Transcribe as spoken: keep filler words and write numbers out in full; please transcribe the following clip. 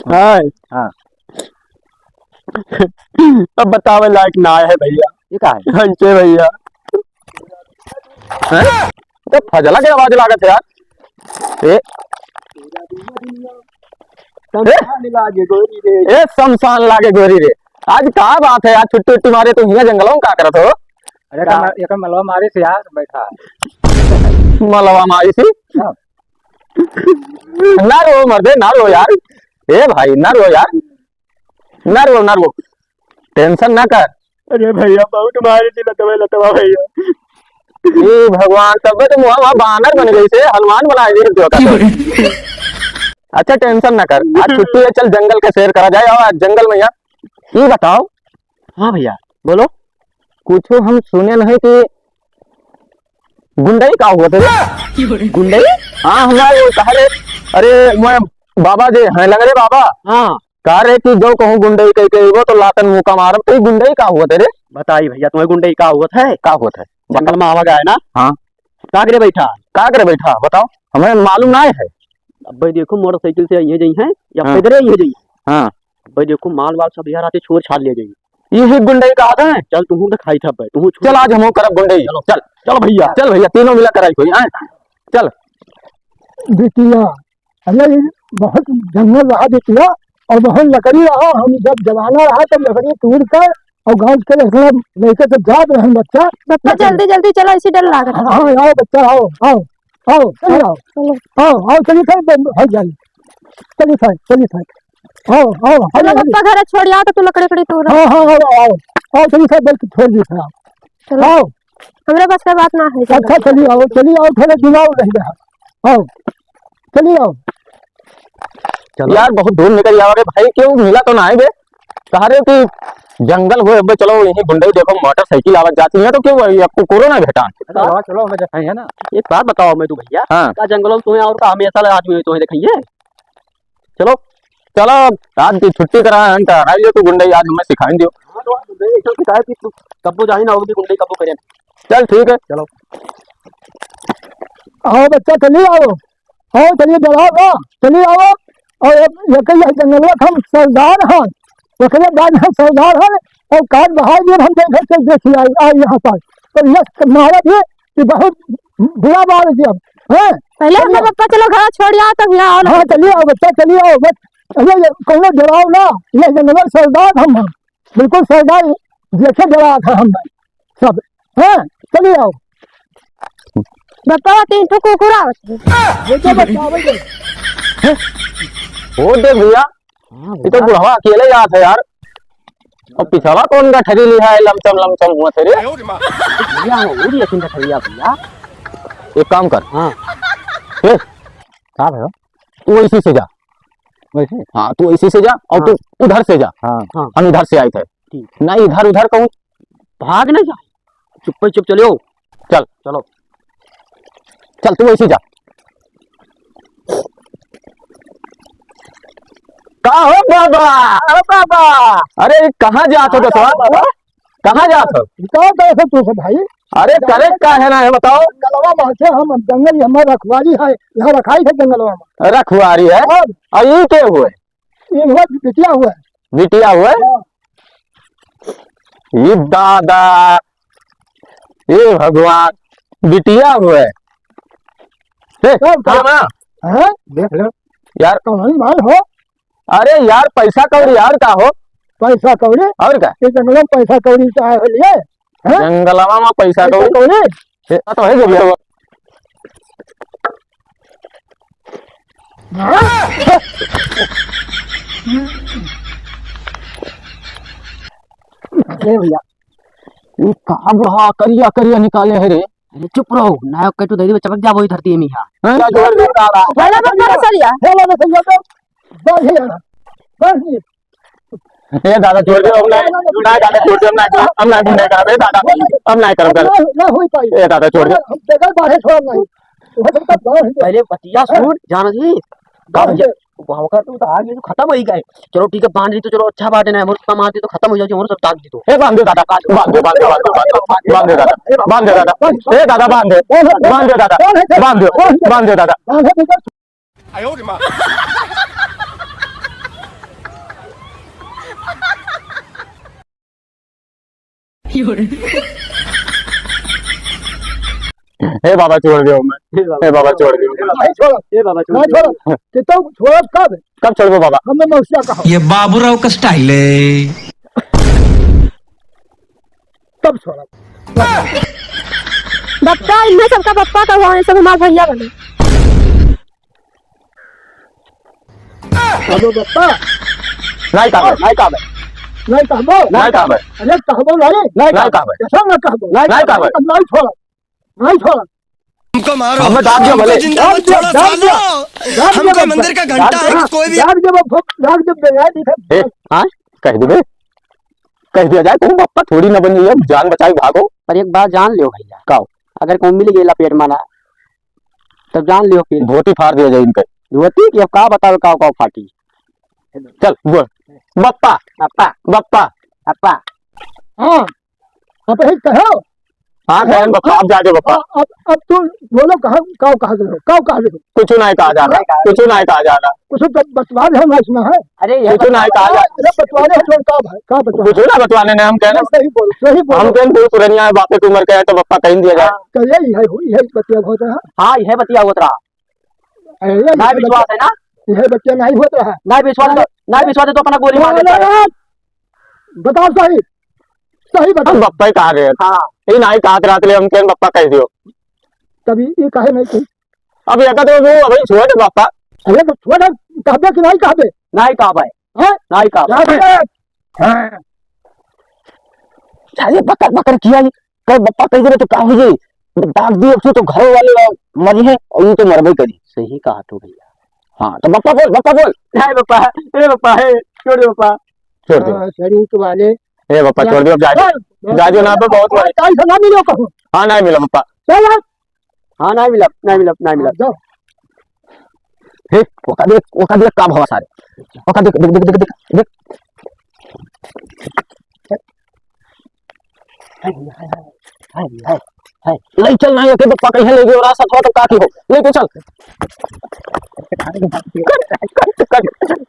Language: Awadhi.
हाँ। हाँ। अब बतावे लायक ना है भइया। ये का है? हंसे भइया। हैं? तो फजला के आवाज लागत है यार। ए? शमशान लागे गोरी रे। ए, शमशान लागे गोरी रे। आज का बात है यार, छुट्टी उट्टी मारे तू हियाँ जंगलों में का करत हो? अरे, का? एकर मलवा मारिस यार, बैठा। मलवा मारिस? हाँ। ना रो मर्दे, ना रो यार। ए भाई, ना रो यार। ना रो, ना रो। Tension ना कर। अरे भइया, बहुत मारिस लतवा, लतवा भइया। ए भगवान, तब तो मुँह वहाँ बानर बन गइसे, हनुमान बनाए दिए जो का। अच्छा, tension ना कर, आज छुट्टी है, चल जंगल के सैर करा जाए। और आज जंगल में यार, ये बताओ। हाँ भइया, बोलो। कुछ हम सुने नहीं कि गुंडई का होत है रे? गुंडई? हाँ, हमारे वो कहा रे, अरे, मैं बाबा जे हैं लंगड़े बाबा। हाँ। का रे कि जो कहूँ गुंडई कही कही वो तो लातन मुँह का मारम, तो ये गुंडई का होत है रे? बताई भइया, तुम्हें गुंडई का होत है? का होत है? जंगल में आवा गया है ना? हाँ। कागरे बैठा। कागरे बैठा, बताओ, हमें मालूम ना है। अब भाई देखो, मोटरसाइकिल से ये जई हैं या हाँ। पैदल ये जई हैं। हाँ। अब भाई देखो, माल वाल सब यहाँ आते छोड़ छाड़ ले जाई। यही गुंडई का होत है। चल, तू तो खाई था भाई, तू छोड़। चल, आज हम करब गुंडई। चलो। चल। चलो भइया। चल भइया, तीनों मिला कराई कोई, आए। चल। बिटिया, अरे, बहुत जंगल रहा बिटिया, और बहुत लकड़ी रहा। हम जब जमाना रहा, तब लकड़ी तोड़ कर और गांठ के रखना लेके तो जात रहन बच्चा। बच्चा, जल्दी, जल्दी चलो, इसी डर लागत है। हाँ, हाँ, आओ बच्चा, आओ, आओ, आओ, चलो, आओ। चलो। आओ, आओ, चलिए सर, बंद हो जाए। चलिए सर, चलिए सर। आओ, आओ, चलो आओ, बप्पा, घर छोड़ आओ तो तू लकड़ी, लकड़ी तोड़। हाँ, हाँ, आओ, आओ, आओ, चलिए सर, बल्कि छोड़ दी सर, आओ। चलो। आओ। हमरे बस के बात ना है। अच्छा, चलिए आओ, चलिए आओ, थोड़ा दिमाग रह गया। आओ, चलिए आओ। चलो। यार, बहुत दूर निकल जाओगे भाई, क्यों मिला तो ना है बे? कहा रहे हो कि जंगल हुए, अबे चलो यहीं गुंडई देखो, मोटरसाइकिल आवत जाती है तो क्यों भाई, आपको कोरोना भेटान? चलो, चलो, हमें दिखाई है ना। एक बात बताओ मैं तू भइया, हाँ। का जंगलों में तुम्हें और का हमेशा आदमी तुम्हें दिखाइए? चलो, चलो, आज की छुट्टी करा है, कराई लियो तू गुंडई, आज हमें सिखाई दियो। हाँ, तो आज गुंडई ऐसा सिखाए कि तू कब्बो जाही ना, वो भी गुंडई कब्बो करे। चल, ठीक है। चलो। आओ बच्चा, चलिए आओ। आओ, चलिए, डराओ ना, चलिए आओ। और ये, ये कहिए जंगलवा के हम सरदार हैं, ये कहिए गाय हम सरदार हैं, और काट बहाई दिए हम देखे से देखिए आई, आई यहाँ पर। तो ये मारा भी कि बहुत बुरा मार दिया, हैं? पहले चलिए। हमें बप्पा चलो घर छोड़ आओ, तब यहाँ आओ। हाँ, चलिए आओ बच्चा, चलिए आओ बस। अरे, ये कौनो डराओ ना, ये जंगल सरदार हम हैं, बिल्कुल सरदार, देखे डरात है हम भाई सब, हैं? चलिए आओ। बप्पा, तीन ठो कुकुर आवत है। ये तो बच्चा आवे दे। वो देख भइया, हाँ, ये तो भइया। बुढ़वा अकेले जात है यार। और पिछवा कौन गठरी लिहा है, लमचम लमचम हुआ थे रे? भइया, वो भी लेकिन गठरिया भइया। एक काम कर। हाँ। ए, का भइया? तू इसी से जा। वैसे? हाँ, तू इसी से जा और हाँ। तू उधर से जा। हाँ। हाँ। हम इधर से आए थे। ठीक। ना इधर उधर कहूँ। भाग ना जा। चुप्पे चुप चलियो। चल। चलो। चल, तू ऐसे जा। का हो बाबा? अरे बाबा। अरे, कहाँ जात हो हाँ, बसवा? बाबा। कहाँ जात हो? बताओ कैसे तू से भाई? अरे, करे का है ना है, बताओ। जंगलवा में से हम जंगल ही हमार रखवारी है, यहाँ रखाई है जंगलवा में। रखवारी है? और? और ये के हुए? ये हुआ बिटिया हुआ। बिटिया हुए? हाँ। ये दादा, ए भगवान, बिटिया हुए। हे, कब, कब? हाँ, हाँ। हाँ? देख लो। यार। तो नहीं माल हो। अरे यार, पैसा कौड़ी यार का हो? पैसा कौड़ी? और का? ये जंगल में पैसा कौड़ी का है लिए? हैं? जंगलवा में पैसा पैसा कौड़ी? कौड़ी? ए, तो है जरूर। ए भैया, ये का बुढ़ा करिया करिया निकाले है रे? अरे चुप रहो, नायक के तो दे दे, चपक जाबो ई धरती में हा। हैं? क्या जोर दे रहा है? हेलो बकरा सरिया। हेलो बकरा सरिया तो बढ़िया ना। बढ़िया। ए दादा छोड़ दे, हम ना, ना दादा छोड़ दे, हम ना, हम ना, हम ना करब, ए दादा, हम ना करब। ना, ना हो पाई। ए दादा छोड़ दे। हम जगह बाहर छोड़ नहीं। वो तो बाहर है। पहले बतिया सुन, जान जी। का भैया? गाँव का तो आ गया, तो खत्म हो ही गए। चलो ठीक है, बांध दी तो चलो अच्छा बात है ना, हमरो काम आती तो खत्म हो जाओ, हमरो सब ताक दी तो। ए बांध दे दादा, बांध दे, बांध दे, बांध दे, बांध दे दादा, बांध दे दादा, ए दादा बांध दे, बांध दे दादा, बांध दे, बांध दे दादा। 哎呦我的妈！ हे बाबा, छोड़ दियो मैं। हे बाबा, छोड़ दियो। नहीं छोड़ब। हे बाबा, छोड़ नहीं दियो। छोड़ब। कि तब छोड़ब कब? कब छोड़बो बाबा? हमें मौसिया कहो। ये बाबूराव का style है। तब छोड़ब। बप्पा, इन्हें सबका बप्पा कहो, ये सब हमार भैया बने। कहबो बप्पा? नहीं कहबे, नहीं कहबे। नहीं कहबो? नहीं कहबे। अरे कहबो नहीं? नहीं कहबे। कैसा ना कहबो? नहीं कहबे। नहीं छोड़ब, नहीं छोड़ब। हमको मारो, हमें दाब दिया हमको भले। जिंदा मत छोड़ो सालो। हम कोई मंदिर का घंटा है कि कोई भी? दाब दिया बप्पा, दाब दिया बेंगाई दिखा। ए, हाँ? कह दे बे। कह दिया जाए, कहूँ बप्पा थोड़ी ना बनी है, जान बचाई भागो। पर एक बात जान लियो भैया। का? अगर कहूँ मिल गया पेट माना, तब जान लियो फिर। धोती फाड़ दिया जाए इनके। धोती की अब का बताओ, का, का फाटी? चल, बोल। बप्पा। अप्पा। बप्पा। अप्पा। हाँ। अब एक कहो। हाँ, कहें बप्पा, अब जाके बप्पा। हाँ, अब, अब तू बोलो, कहा, काव कहा दे हो, काव कहा दे हो? कुछ नहीं कहा जा रहा, कुछ नहीं कहा जा रहा। कुछ तो बतवा दे, हम इसमें है। अरे, ये कुछ नहीं कहा जा रहा। अरे, बतवा दे, हम लोग का भाई, का बतवा? कुछ ना बतवाने ने हम कहना। सही बोल, सही बोल। हम कहन बहुत पुरानिया है, बापे की उम्र का है, तो बप्पा कहीं दिया जाए। हाँ, तो यही है, यही बतिया बहुत है। हाँ, यह बतिया होत रहा। अरे, ये ना विश्वास है ना? यह बतिया नहीं होत रहा। ना विश्वास है, ना विश्वास है तो अपना गोली मार देता है। अरे, बताओ सही, सही बता। हम बप्पा ही कहा गए। हाँ। ये नहीं कहा रात ले हम कहन बप्पा कह दियो। तभी ये काहे नहीं कही? अब ये तो वो अभी छोड़ बप्पा। अरे तो छोड़, कहबे कि नहीं कहबे? नहीं कहबे। हैं? नहीं कहबे। कहबे। हाँ। साले बकर बकर किया ही। कल बप्पा कह दे तो का हो जाई? डांट दिए तू तो घर वाले मरी है और ये तो मरबे करी। सही कहा तू भैया। हाँ, तो बप्पा बोल, बप्पा बोल। नहीं बप्पा, ए बप्पा, है, छोड़ दे बप्पा। छोड़ दे। हाँ, शरीफ वाले। ए बप्पा, छोड़ दे, अब जा दे। हाँ, जा दे ना, अब बहुत बड़ा। टाइम से ना मिलो कहूँ। हाँ, नहीं मिला बप्पा। चल यार। हाँ, नहीं मिला, नहीं मिला, नहीं मिला। हाँ, जाओ। हे, ओका देख, ओका देख का भवा सारे। ओका देख, देख, देख। हाय, हाय, हाय, हाय, हाय, हाय। ले चल ना, एके बप्पा कहीं ले गयो, रास्ता थोड़ा तो काफी हो। लेके चल। कट, कट, कट।